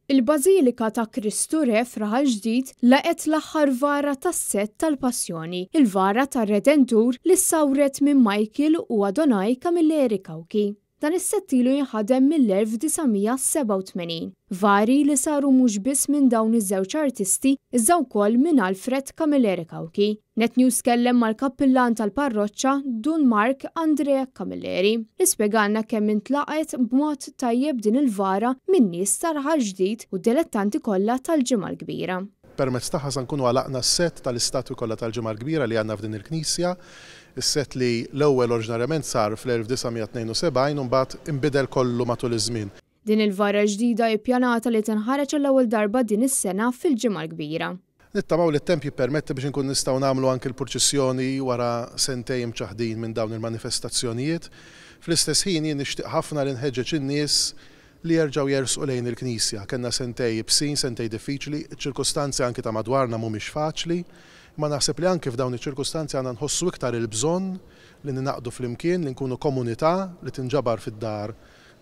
Il-Bażilika ta' Kristu Re f'Raħal Ġdid laqgħet l-aħħar vara tas-sett tal-Passjoni, il-vara tar-Redentur li ssawret minn Michael u Adonai Camilleri Cauchi. Dan is-sett ilu jinħadem mill-1987. Vari li saru mhux biss minn dawn iż-żewġ artisti iżda wkoll minn Alfred Camilleri Cauchi. Net News tkellem mal-kappillan tal-parroċċa Dun Mark Andrea Camilleri li spjegalna kemm intlaqgħet b'mod tajjeb din il-vara min-nies ta' Raħal Ġdid u d-dilettanti kollha tal-Ġimgħa l-Kbira. Permezz tagħha sa nkunu għalaqna s-sett tal-istatwi kollha tal-Ġimgħa l-Kbira li għandna f'din il-knisja, is-sett li l-ewwel oriġinarjament sar fl-1972 u mbagħad inbidel kollu matul iż-żmien. Din il-vara l-ġdida hi ppjanata li tinħareġ għall-ewwel darba din is-sena fil-Ġimgħa l-Kbira. Nittamaw li t-temp jippermetti biex inkunu nistgħu nagħmlu anki l-purċissjoni wara sentejn imċaħħdin minn dawn il-manifestazzjonijiet. Fl-istess ħin jien nixtieq ħafna li nħeġġeġ in-nies li jerġgħu jersqu lejn il-Knisja. Kellna sentej ibsin, sentej diffiċli, iċ-ċirkustanzi anki ta' madwarna mhumiex faċli, imma naħseb li anki f'dawn iċ-ċirkustanzi għandna nħossu iktar il-bżonn li ningħaqdu flimkien, li nkunu komunità li tinġabar fid-dar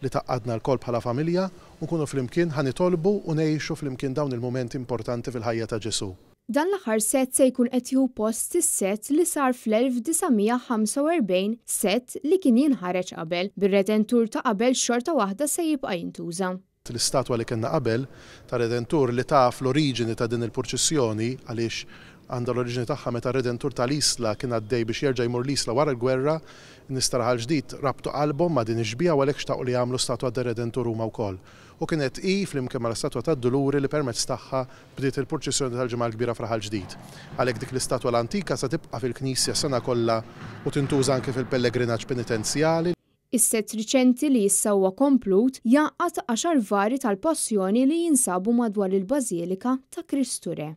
li tgħaqqadna lkoll bħala familja u nkunu flimkien ħa nitolbu u ngħixu flimkien dawn il-mumenti importanti fil-ħajja ta' Ġesù. Dan l-aħħar sett se jkun qed jieħu post is-sett li sar fl-1945, sett li kien jinħareġ qabel, bir-Redentur ta' qabel xorta waħda se jibqa' jintuża. L-istatwa li kellna qabel, tar-Redentur li taf l-oriġini ta' din il-purċissjoni, għaliex għandha l-oriġini tagħha meta r-Redentur tal-Isla kien għaddej biex jerġa' jmur l-Isla wara l-gwerra, in-nies ta' Raħal Ġdid rabtu qalbhom ma' din ix-xbieha u għalhekk xtaqu li jagħmlu statwa dar-Redentur huma wkoll. U kienet hi, flimkien mal-istatwa tad-Duluri, li permezz tagħha bdiet il-purċissjoni tal-Ġimgħa l-Kbira f'Raħal Ġdid. Għalhekk dik l-istatwa l-antika sa tibqa' fil-knisja s-sena kollha u tintuża anki fil-pellegrinaġġ penitenzjali. Is-sett riċenti li issa huwa komplut jgħaqqad għaxar vari tal-Passjoni li jinsabu madwar il-Bażilika ta' Kristu Re.